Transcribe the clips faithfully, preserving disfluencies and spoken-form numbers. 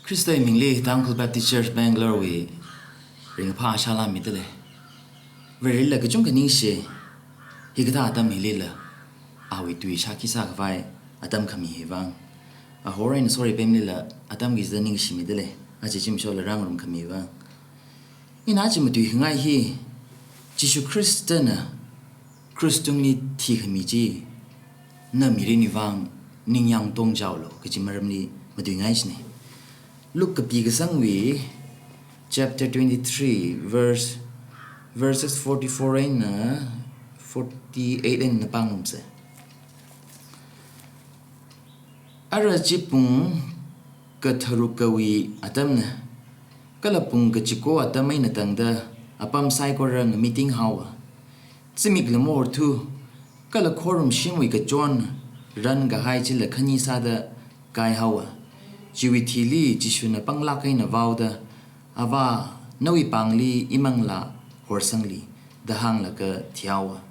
Khristawui mingli Tangkhul Baptist Church Bangalore wui ringphā shalāmida lei. Vareli kachungkha ningshi, hikathā atam hilila awui tui shākhi sākhavai atam khami hi vang. Ahor eina sorry pemlila atam kachida ningshimida lei. Aja zimikshola rāngarum khami vang. Ina aja matuikhangai hi, Jishu Khristana krush tungli thikhami chi, na mirinwui vang ningyāng tongchaolu kaji maramli matuingai chine. Luke kapi kasangwui chapter twenty-three, verse, verses forty-four eina forty-eight eina pāngarumsa. Ara chi pung katharukwui atamna, kala pung kachiko atam eina tangda apam saikora ngamiting haowa. Zimikla maorthu, kala khorumshimwui kachon rankahai chila khani sāda kaihaowa. Chiwui thili Jishuna panglāk eina vaoda, "Avā, nawui pāngli imanglā horsangli," da hānglaga thihaowa.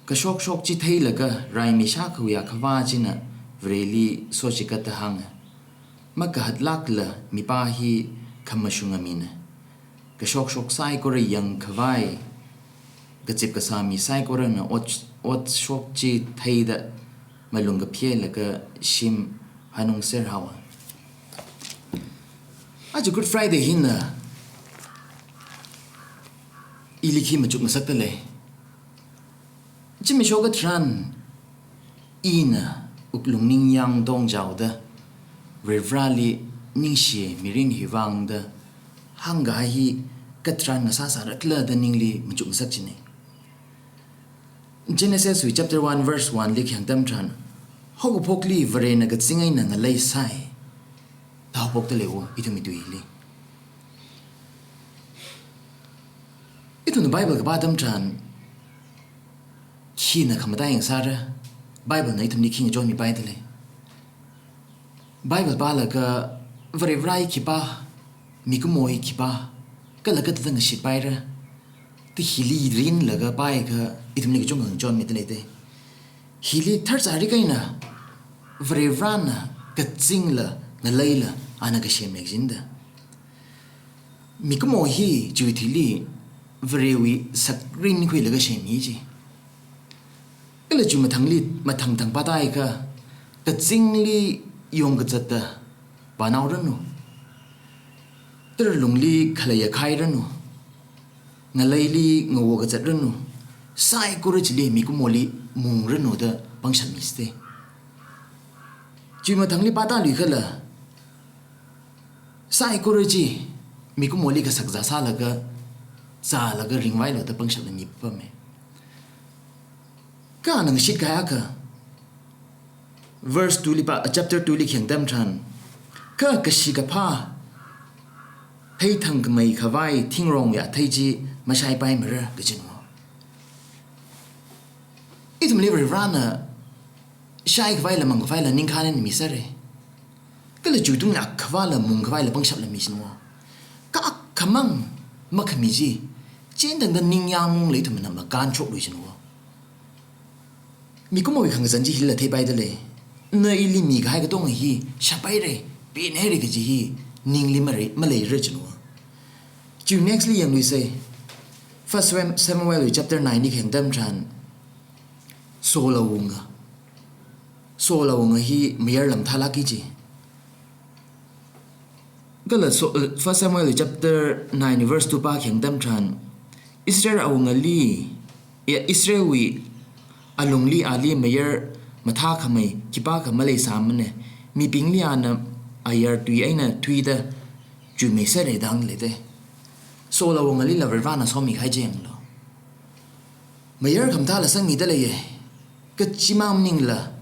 Kashokshok chi theilaga raimi shākhawui akhavā china Vareli sochikatda hānga. Makahatlākla mipā hi khamashunga mina. Kashokshok saikora yangkhavai, kazip kasā mi saikorana ot, otshok chi theida malung kaphelaga shim hanungser haowa. Aja Good Friday hina ili khi machukngasakta lei. Zimiksho katharan ina wuklung ningyāng tongchaoda, Varivarali ningshi mirin hi vangda hāngkahai hi katharan ngasāsārakhala da ningli machukngasak chine. Genesis wui chapter one verse one li khayang atam tharan, haokaphokli Varena kazing eina ngalei sai, da haophokta leiwo, ithumwui tuili. Ithumna Bible kapā atam tharan, khina khamataiya ngasāra, Biblena ithumli khi ngachonmipaida lei. Bible pālaga Varivara hi khipā, mikumo hi khipā, kala kathāda ngashitpaira, da hili rinlaga pāakha ithumli kachungkha ngachonmida leida. Hili tharchārik eina Varivarana kazingla ngaleila ana kasem lei kajina da. Mikumo hi chiwui thili Varewui sakrin khuilaga semmi chi. Kala chi mathangli, mathang thang pātāakha, kazingli yongkazata vānaoranu. Tara lungli khaleiya khairanu. Ngaleili ngawo kazatranu. Saikora chili mikumoli mungranu da pangshap miste. Chi mathangli pātāluikhala, saikora chi mikumoli kasakzā sālaga, zālaga ringvailu da pangshapla mipame. Kha ana ngashitkahaiakha, verse two li pā, chapter two li khayang atam tharan, kha kashi kaphā theithangkhamei khavai thingrongwui athei chi mashaipaimara kajina. Ithumli Varivarana shaikhavaila mangkhavaila ningkhān eina misāra. Kala chiwuitungli akhavāla mungkhavaila pangshapla mi china. Kha akhamang makhami chi, chieina tangda ningyāng maungla ithumna makānshokluishina. Mikumowui khangazan chi hila theipaida lei. Na ili mikahai katonga hi shaphaira, pinhaira kaji hi ningli mare, maleira china. Chiwui next li yangluisa. First Sam-, Samuel wui chapter nine li khayang atam tharan, Saul awunga. Saul awunga hi mayarla mathālāka chi. Kala so, uh, First Samuel chapter nine verse two pā khayang atam tharan, Israel awungali, ya, Israelwui alungli ali mayar mathākhamei khipākha maleisāmana, mibingli ana ayar tui eina thuida chuimeisera da hāngda leida. Saul awungalila Varivarana somikahai chi yanglu. Mayar khamathāla sangmida leiya. Kha chimang maningla,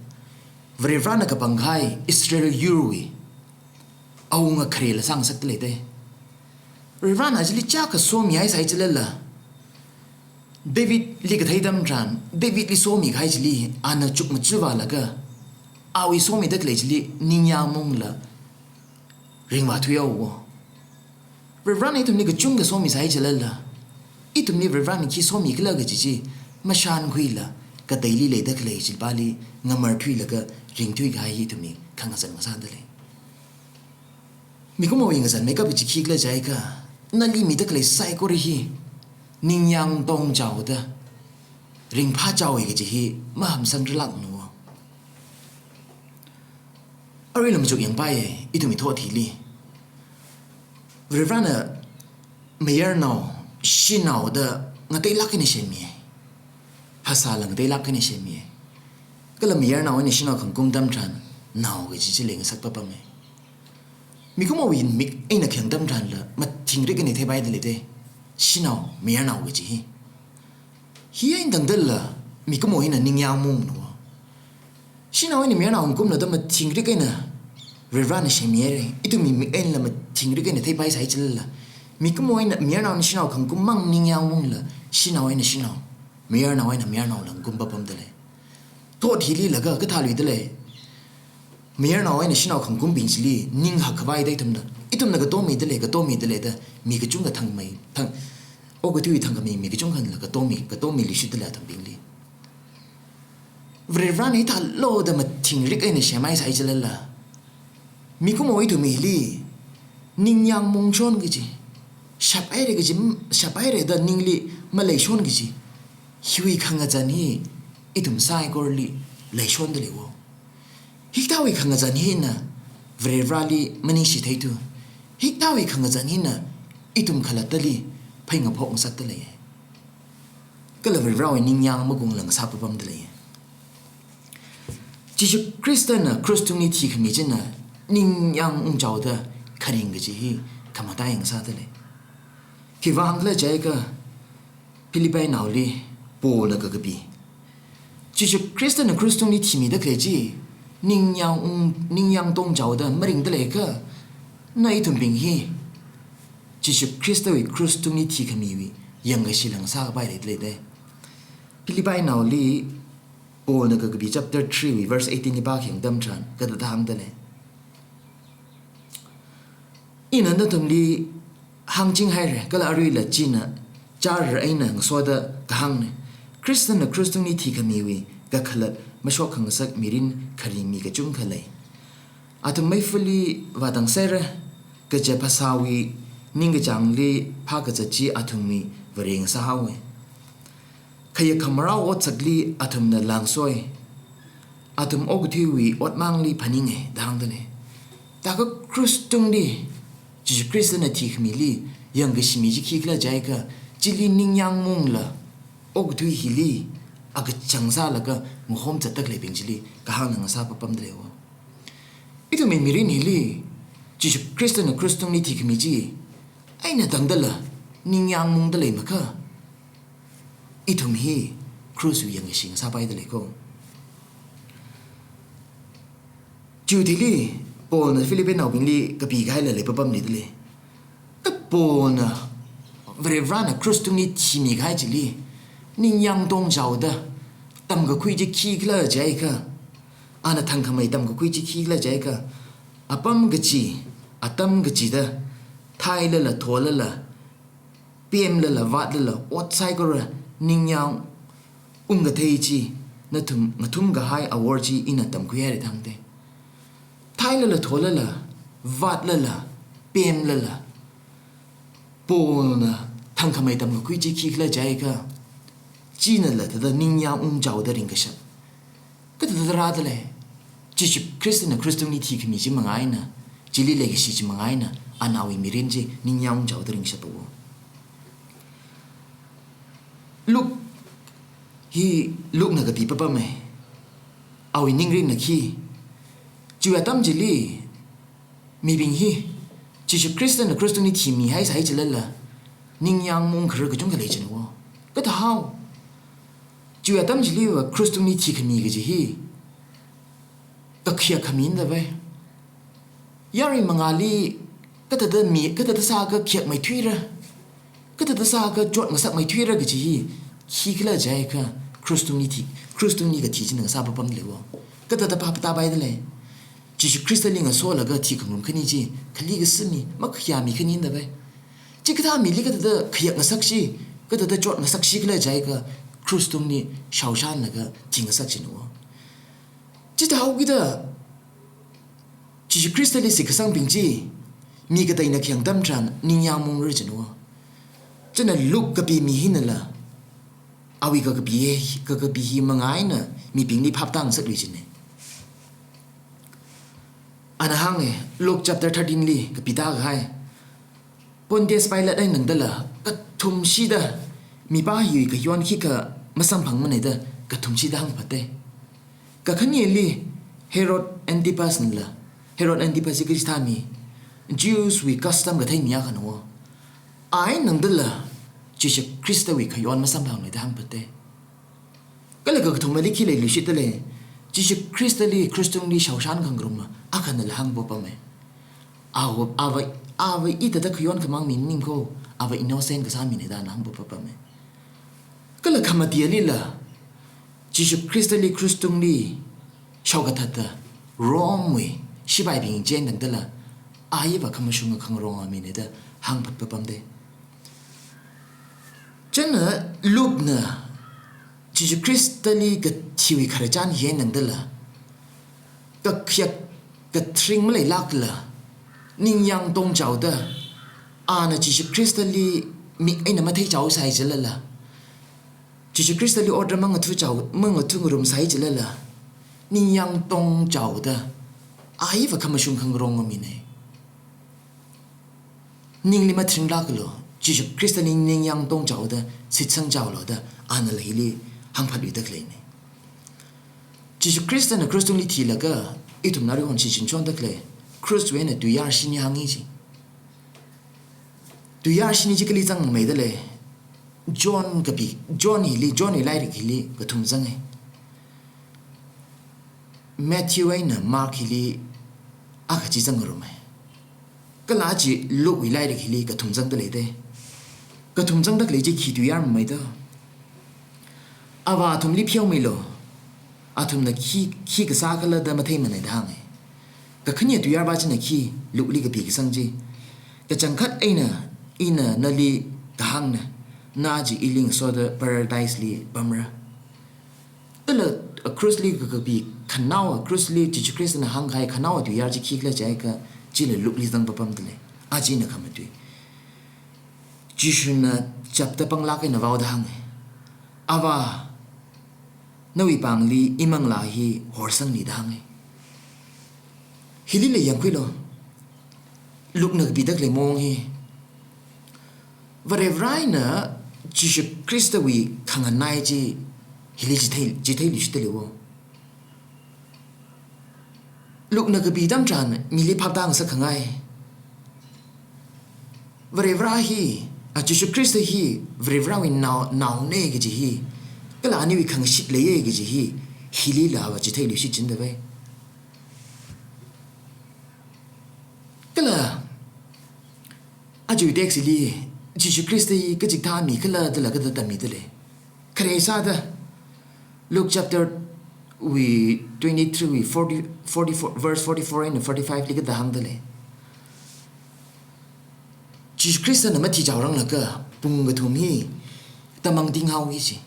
Varivarana kapangkahai Israel yurwui awunga kharela sāngasakta leida. Varivarana chili chiyākha somihaisai chilala, Davidli kathei atam tharan, Davidli somikahai chili ana chukmajavālaga, awui somida khalei chili ningyāng maungla ringvāthuihaowa. Varivarana ithumli kachungkha somisai chilala, ithumli Varivarana khi somikhala kaji chi mashānkhuila, kateili leida khalei chipāli ngamarthuilaga ringthuikahai hi ithumli khangazan ngasāda lei. Mikumowui ngazanmeikap chi khikhala jiakha, nali mida khalei saikora hi ningyang tongchaoda ringphāchaowa kaji hi mahamsangralākna. Aruila machuk yangpai, ithumwui thot hili Varivarana mayarnao, shanao da ngateilāk eina semmi. Phasāla ngateilāk eina semmi. Kala mayarnao eina shanao khangkum atam tharan nao kaji chi leingasak papamma. Mikumowui mik eina khayang atam tharanla mathingrik eina theipaida leida, shanao mayarnao kaji hi. Hi eina tangdala mikumo hina ningyang maungna. Shanao eina mayarnao khangkumla da mathingrik eina Varivarana semmihaira. Ithumwui mik einala mathingrik eina theipaisai chilala, mikumo eina mayarnao eina shanao khangkummang ningyang maungla, shanao eina shanao, mayarnao eina mayarnaola khangkum papamda lei. Thot hili laga kathā luida lei? Mayarnao eina shanao khangkumbing chili ning hakkhavāida ithumna, ithumna katomida lei, katomida lei da mi kachungkha thangmei, thang, okathuiwui thangkhamei mi kachungkhana katomei, katomei luishitda lei athumbingli. Varivarana hithālo da mathingrik eina semhaisai chilala, mikumo ithumwuili ningyang maungshon kaji, shaphaira kaji, shaphaira da ningli maleishon kaji, hiwui khangazan hi ithum saikorali leishonda leiwo. Hikathāwui khangazan hina Varivarali maningshi theithu, hikathāwui khangazan hina ithum khalattali pheingaphok ngasakda lei. Kala Varivarawui ningyang makung lāngsā papamda lei. Jishu Khristana krus tungli thikhami china ningyang ungchaoda kharing kaji hi khamataiya ngasāda lei. Khiwuivang khala jiakha, Philippi naoli Paulna kakapi, Jishu Khristana krus tungli thimida khalei chi ningyang ung, ningyang tongchaoda maringda leiakha, na ithumbing hi Jishu Khristawui krus tungli thikhamiwui yangkashila ngasākapai leida leida. Philippi naoli Paulna kakapi chapter three wui verse eighteen li pākhayang atam tharan kathāda hāngda lei? Ina nathumli hāngchinghaira, kala aruila china chārar eina ngasoda kahāngna. Khristana krus tungli thikhamiwui kakhalat mashokkhangasak mirin kharing mi kachungkha lei. Athum meifali vātangserra, kaja phasāwui ningkachāngli phākazat chi athumwui vare ngasāhaowa. Khayak khamarao otsakli athumna lāngsoi, athum okathuiwui otmangli phaninga da hāngda lei. Thākha krus tungli Jishu Khristana thikhamili yangkashi mi chi khikhala jiakha, chili ningyang maungla okathui hili akachang sālaga ngahom zatda khaleibing chili kahāngna ngasā papamda leiwo. Ithumwui mirin hili Jishu Khristana krus tungli thikhami chi eina tangdala ningyang maungda leimakha, ithum hi kruswui yangkashi ngasāpaida leiko. Chiwui thili Paulna Philippi naobingli kapikahaila lei papam leida lei. Kha Paulna Varivarana krus tungli thimikahai chili ningyang tongchaoda tamkakhui chi khikhala jiakha, ana thangkhamei tamkakhui chi khikhala jiakha, apam kachi, atam kachida, thailala tholala, pemlala vātlala ot saikora ningyang ungkathei chi nathum ngathumkahai awor chi ina tamkhuihaira da hāngda. Thailala tholala, vātlala, pemlala, Paulna thangkhamei tamkakhui chi khikhala jiakha, chinala thāda ningyang ungchaoda ringkashap. Kathāda rāda lei? Jishu Khristana krus tungli thikhami chi manga eina, chili leikashi chi manga eina, anaowui mirin chi ningyang ungchaoda ringshappawo. Luke hi, Lukena kapi papamma, awui ningrinna khi. Chiwui atam chili mibing hi Jishu Khristana krus tungli thimihaisai chilala ningyang maungkharar kachungkha lei chinawo. Kathāhao? Chiwui atam chiliva krus tungli thikhami kaji hi kakhayak khami eina davai. Yarui mangāli kathāda mi, kathāda sākha khayakmeithuira, kathāda sākha chotngasakmeithuira kaji hi khikhala jiakha, krus tungli thi, krus tungli kathi china ngasā papamda leiwo. Kathāda pāptāpaida lei? Jishu Khristali ngasolaga thikhangarum khani chi khali kasā mi, makhayā mi khani eina davai. Chikathā mili kathāda khayakngasak chi, kathāda chotngasak chikhala jiakha, krus tungli shaoshanlaga thingasak chinawo. Chithāhaokida Jishu Khristali shitkasangbing chi mi kateina khayang atam tharan ningyāng maungra china. China Luke kapi mi hinala, awui kakapi hi, kakapi hi manga eina mibingli phaptāngasakluishina. Ana hānga, Luke chapter thirteen li kapitākahai. Pontius Pilate eina tangdala kathumshida mipā hiwui khayon khikha masamphangmana da kathumshida hāngphata. Kakhaneli Herod Antipas nala, Herod Antipas hi kachithā mi, Jews wui custom kathei mi akhana. A eina tangdala Jishu Khristawui khayon masamphangmana da hāngphata. Kala kakathumali khi leiluishitdalei, Jishu Khristali krush tungli shaoshan khangarumla akhanala hāngpapama. Ava, ava, ava hithāda khayon khamang mi maning kho, ava innocent kasā mina da ana hāngpapama. Kala khamatialila, Jishu Khristali krush tungli shaokathatda Rome wui shipaibing chieina tangdala, a hiva khamashunga khangaronga mina da hāngphatpapamda. China Luke na Jishu Khristali kathiwui khararchan hi eina tangdala, kakhayak kathring maleilākla, ningyāng tongchaoda, ana Jishu Khristali mik eina matheichaosai chilala, Jishu Khristali otram mangathuchao, mangathu ngarumsai chilala, ningyāng tongchaoda, a hiva khamashung khangaronga mina. Ningli mathringlāklu, Jishu Khristali ningyāng tongchaoda, shitsangchaolu da, anala hili hāngphatluida khaleina. Jishu Khristana krush tungli thilaga, ithumna rihon shichinchonda khalei, krush wui eina tuiyār shini hānga chi. Tuiyār shini chi kali zangmeidalei, John kapi, John hili, John wui lairik hili kathum zanga. Matthew eina Mark hili akha chi zangngaruma. Kala chi Luke wui lairik hili kathum zangdalei da. Kathum zangda khalei chi khi tuiyār mameida. Ava athumli pheomilo. Athumna khi, khi kasā khala da matheimana da hānga. Kakhane tuiyār va china khi, Luke li kapi kasang chi. Kachangkhat eina, ina nali kahāngna, na chi ili ngasoda paradise li pamra. Kala, a krush li kakapi khanaowa, krush li Jishu Khristana hāngkahai khanaowa tuiyār chi khikhala jiakha, chila Luke li zangpapamdalei. A china khamatui. Jishuna chapter panglāk eina vaoda hānga. Ava, nawui pāngli imanglā hi horsangni da hānga. Hilila yangkhuilu. Luke na kapida khalei maong hi. Varivarana Jishu Khristawui khanganai chi hili chithei, chitheiluishitdalei wo. Luke na kapi atam tharan mili phaptāngasak khangai. Varivara hi, a Jishu Khrista hi, Varivarawui nao, naona kaji hi. Kala aniwui khangashit leiya kaji hi, hilila ava chitheiluishit chindavai. Kala, ajawui text li, Jishu Khrista hi kachikathā mi khala dala kathāda tamidalei. Khare sāda, Luke chapter wui twenty-three wui forty, forty-four, verse forty-four and forty-five li kathāda hāngdalei. Jishu Khristana mathichaoranglaga pung kathum hi tamang tinghaowa chi.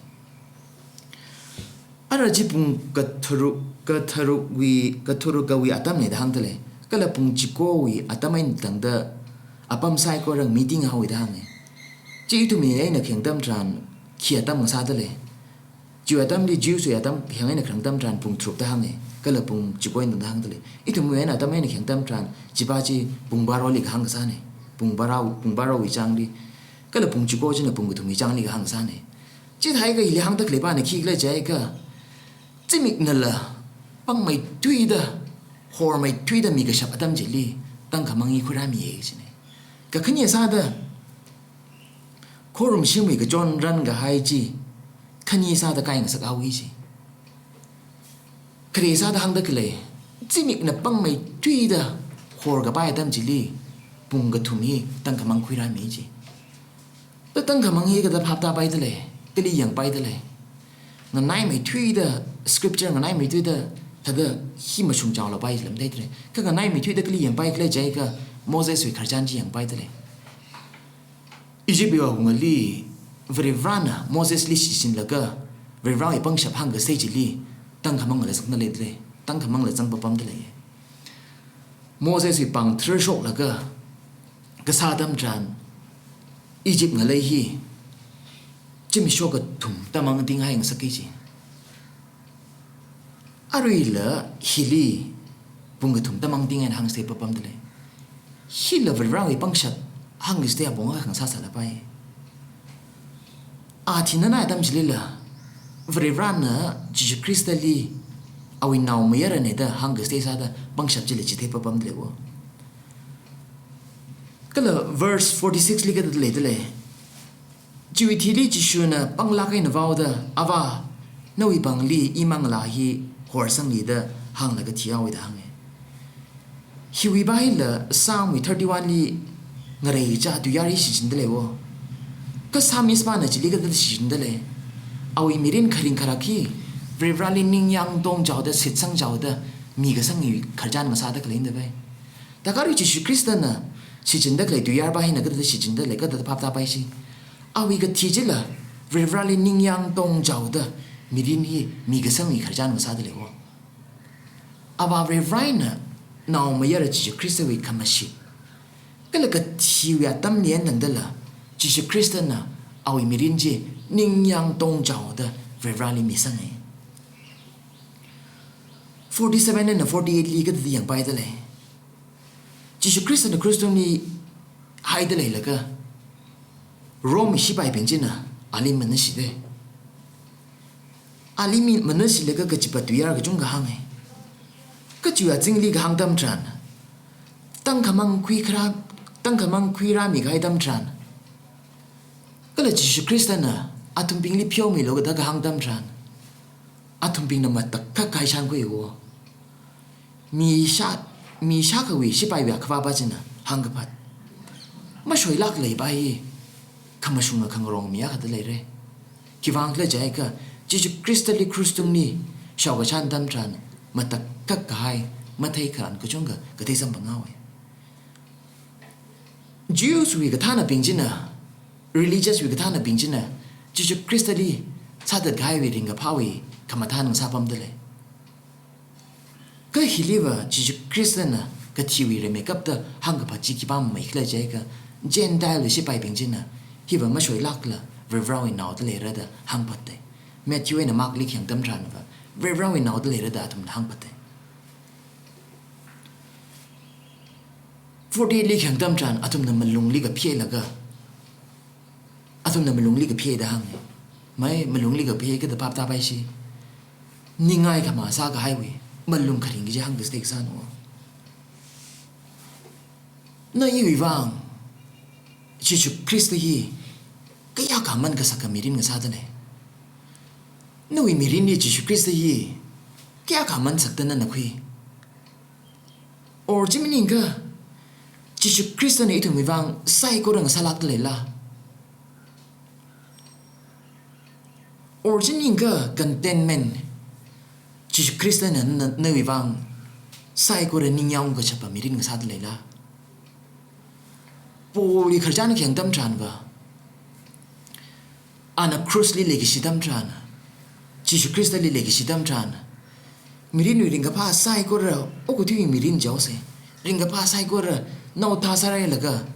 Ara chi pung katharuk, katharukwui, katharukwui atamna da hāngdalei. Kala pung chikowui atam eina tangda apam saikorang mi tinghaowa da hānga. Chi ithumwui eina khayang atam tharan khi atam ngasādalei. Chiwui atamli Jews wui atam khayang eina khayang atam tharan pung tharuk da hānga. Kala pung chiko eina tangda hāngdalei. Ithumwui eina atam eina khayang atam tharan, chiva chi pung baroli kahāng kasāna. Pung bara, pung barowui changli. Kala pung chiko china pung kathumwui changli kahāng kasāna. Chithākha hili hāngda khalei vana khikhala jiakha, zimiknala pangmeithuida, hormeithuida mi kashap atam chili tangkhamang hi khuirāmiya china. Kakhane sāda, khorumshimwui kachon rankahai chi khani sāda kai ngasakhaowa chi. Khare sāda hāngda khalei, zimikna pangmeithuida horkapai atam chili pung kathum hi tangkhamang khuirāmi chi. Da tangkhamang hi kathāda phaptāpaidalei, kali yangpaidalei. Nganaimeithuida, scripture nganaimeithuida, thāda hi mashungchaolapai lam theidalei. Kha nganaimeithuida kali yangpai khala jiakha Moseswui khararchan chi yangpaidalei. Egyptwui awungali Varivarana Mosesli shichinlaga, Varivarawui pangshap hāngkasei chili tangkhamangla zangda leidalei, tangkhamangla zangpapamdalei. Moseswui pāng tharshoklaga, kasā atam tharan Egypt ngalei hi zimiksho kathum tamang tinghai ngasaka ji. Aruila hili pung kathum tamang tinghai hāngsa papamda lei. Hila Varivarāwui pangshap hāngkasā apong akha ngasāsālapai. A thina atam chilila, Varivarāna Jishu Khristali awui naomayarana da hāngkasā sāda pangshap chila chithei papamda lei wo. Kala verse forty-six li kathāda leida lei. Chiwui thili Jishuna panglāk eina vaoda, Avā, nawui pāngli imanglā hi horsangli da hānglaga thihaowa da hānga. Hiwui pā hila Psalm wui thirty-one li ngareichā tuiyār hi shichinda lei wo. Kha Psalmist pāna chili kathāda shichinda lei. Awui mirin kharing kharak hi Varivarāli ningyāng tongchaoda, shitsangchaoda, mikasangwui khararchan ngasāda khaleina da pai. Thākha arui Jishu Khristana shichinda khalei tuiyār pā hina kathāda shichinda lei, kathāda phap tāpai chi. Awui kathi chila Varivarāli ningyāng tongchaoda mirin hi mikasangwui khararchan ngasāda lei wo. Avā Varivarā eina naomayara Jishu Khristawui khamashit kala kathiwui atamli eina tangdala Jishu Khristana awui mirin chi ningyāng tongchaoda Varivarāli misanga. Forty-seven eina forty-eight li kathāda yangpaida lei. Jishu Khristana krus tungli haida leilaga Rome shipaibing china ali manashida. Ali mi manashilaga kachipa tuiyār kachungkha hānga. Kachiwui azingli kahāng atam tharan, tangkhamang khuikharā, tangkhamang khuirāmi kahai atam tharan, kala Jishu Khristana athumbingli pheomilu da kahāng atam tharan, athumbingna matakhak kahai shānkhui wo. Mi shā, mi shākhawui shipaiwui akhavā pā china hāngkaphat, mashoilāk leipai, khamashunga khangarong mi akhada leira. Khiwuivang khala jiakha, Jishu Khristali krus tungli shaokashan atam tharan matakhak kahai, matheikharan kachungkha kathei samphanghaowa. Jews wui kathānabing china, religious wui kathānabing china, Jishu Khristali sāthat kahaiwui ringkaphāwui khamathān ngasā pamda lei. Kha hiliva Jishu Khristana kathiwui rimeikapta hāngkaphat chi khipāmei khala jiakha, Gentile wui shipaibing china, hiva mashoilākla Varivarāwui naoda leira da hāngphatta. Matthew eina Mark li khayang atam tharanva, Varivarāwui naoda leira da athumna hāngphatta. Forty-eight li khayang atam tharan athumna malungli kapheilaga, athumna malungli kaphei da hānga. Mai, malungli kaphei kathāda phap tāpai chi, ningai khamā sākahaiwui malung kharing kaji hāngkasā kasāna. Na iwui vang Jishu Khrista hi kayākha aman kasaka mirin ngasāda lei? Nawui mirinli Jishu Khrista hi kayākha aman sakta nana khui? Or chi maningakha, Jishu Khristana ithumwui vang saikora ngasālākda leila? Or chi maningakha contentment, Jishu Khristana na, nawui vang saikora ningyāng kachapa mirin ngasāda leila? Paulwui khararchan khayang atam tharanva, ana krusli leikashi atam tharan, Jishu Khristali leikashi atam tharan, mirinwui ringkaphā saikora okathuiwui mirin chaosa. Ringkaphā saikora naotha sārailaga,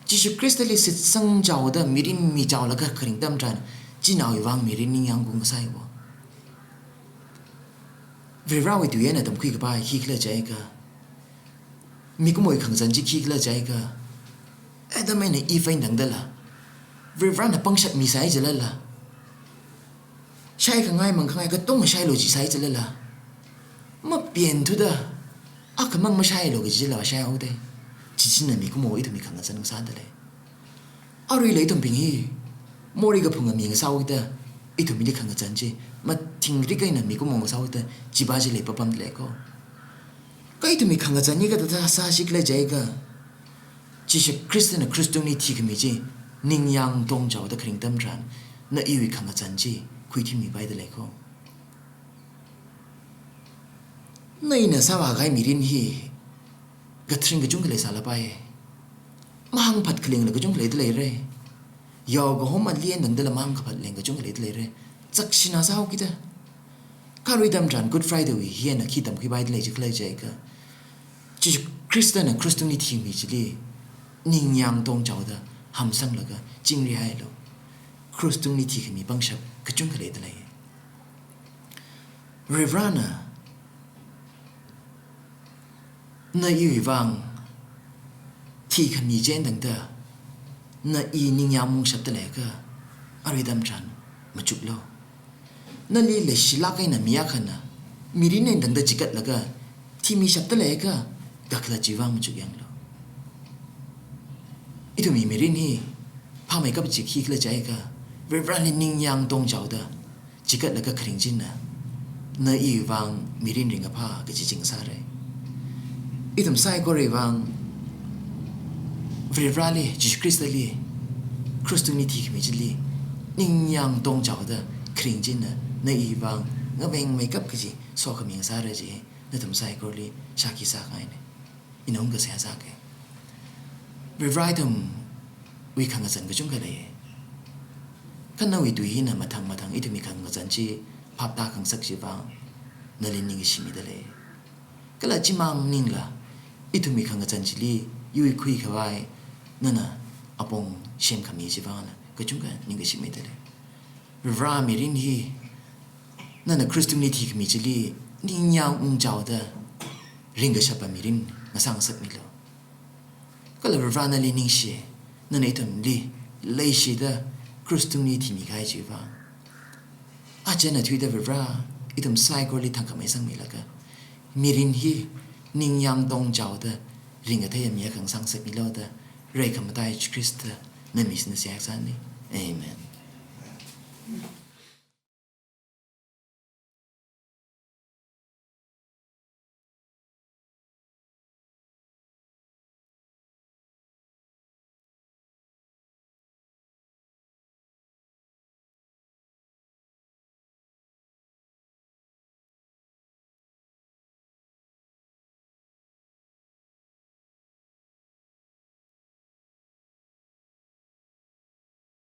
Jishu Khristali shitsangchaoda mirin michaolaga kharing atam tharan, chinaowui vang mirin ningyāng kung kasāi wo. Varivarāwui tui eina tamkhui kapai hi khala jiakha, mikumowui khangazan chi khi khala jiakha, Adam eina Eve eina tangdala, Varivarāna pangshap misai chilala, shaikhangai mangkhangai katonga shailu chisai chilala, mapienthuda akhamang mashailu kaji chila shaihaoda. Chi china mikumo ithumwui khangazan ngasāda lei. Aruila ithumbing hi morei kaphunga mi ngasāhaoda, ithumli khangazan chi mathingrik eina mikumo ngasāhaoda, chiva chi leipapamda lei ko. Kha ithumwui khangazan hi kathāda sāsi khala jiakha, Jishu Khristana krus tungli thikhami chi ningyāng tongchaoda kharing atam tharan, na iwui khangazan chi khuithimipaida lei ko. Na ina sāvākahai mirin hi katharing kachungkha leisālapai. Mahāngphat khalengla kachungkha leida leira. Yaokahoma lien tangdala mahāngkaphat leng kachungkha leida leira. Chakshina sāhaokida. Kha arui atam tharan Good Friday wui hi eina khi tamkhuipaida lei chi khala jiakha, Jishu Khristana krus tungli thimi chili ningyāng tongchaoda hamsanglaga chingrihailu. Krush tungli thikhami pangshap kachungkha leidalei. Varivarana na iwui vang thikhami chitharan tangda na i ningyāng ungshapda leiakha, arui atam tharan machuklu. Nali leishilāk eina mi akhana mirin eina tangda chikatlaga thimishapda leiakha, kakhalat chiwui vang machukyanglu. Ithumwui mirin hi phāmeikap chi khikhala jiakha, Varivarali ningyāng tongchaoda chikatlaga kharing china na iwui vang mirin ringkaphā kaji chi ngasāra. Ithum saikorawui vang Varivarali, Jishu Khristali, Krush tungli thikhami chili ningyāng tongchaoda kharing china na iwui vang ngavengmeikap kaji sokhami ngasāra chi nathum saikorali shākhi sākahaina. Ina ungkasā sāka. Varivara, ithumwui khangazan kachungkha lei. Kha nawui tui hina mathang mathang ithumwui khangazan chi phaptākhangasak chiwui vang nali ningshimidalei. Kala chimang maningla, ithumwui khangazan chili yuikhuikhavai nana apong semkhami chiwui vangla kachungkha ningshimidalei. Varivara, mirin hi nana Krush tungli thikhami chili ningyāng ungchaoda ringkashapa mirin ngasāngasakmilu. Kala Varivara, nali ningshi, nana ithumli leishida Krush tungli thimikahai chiwui vang. Aja eina thuida Varivara, ithum saikorali thangkhamei sangmilaga, mirin hi ningyāng tongchaoda ringkatheiya mi akha ngasāngasakmilu da, reikhamatai Jishu Khrista na ming eina seihā kasāna. Amen.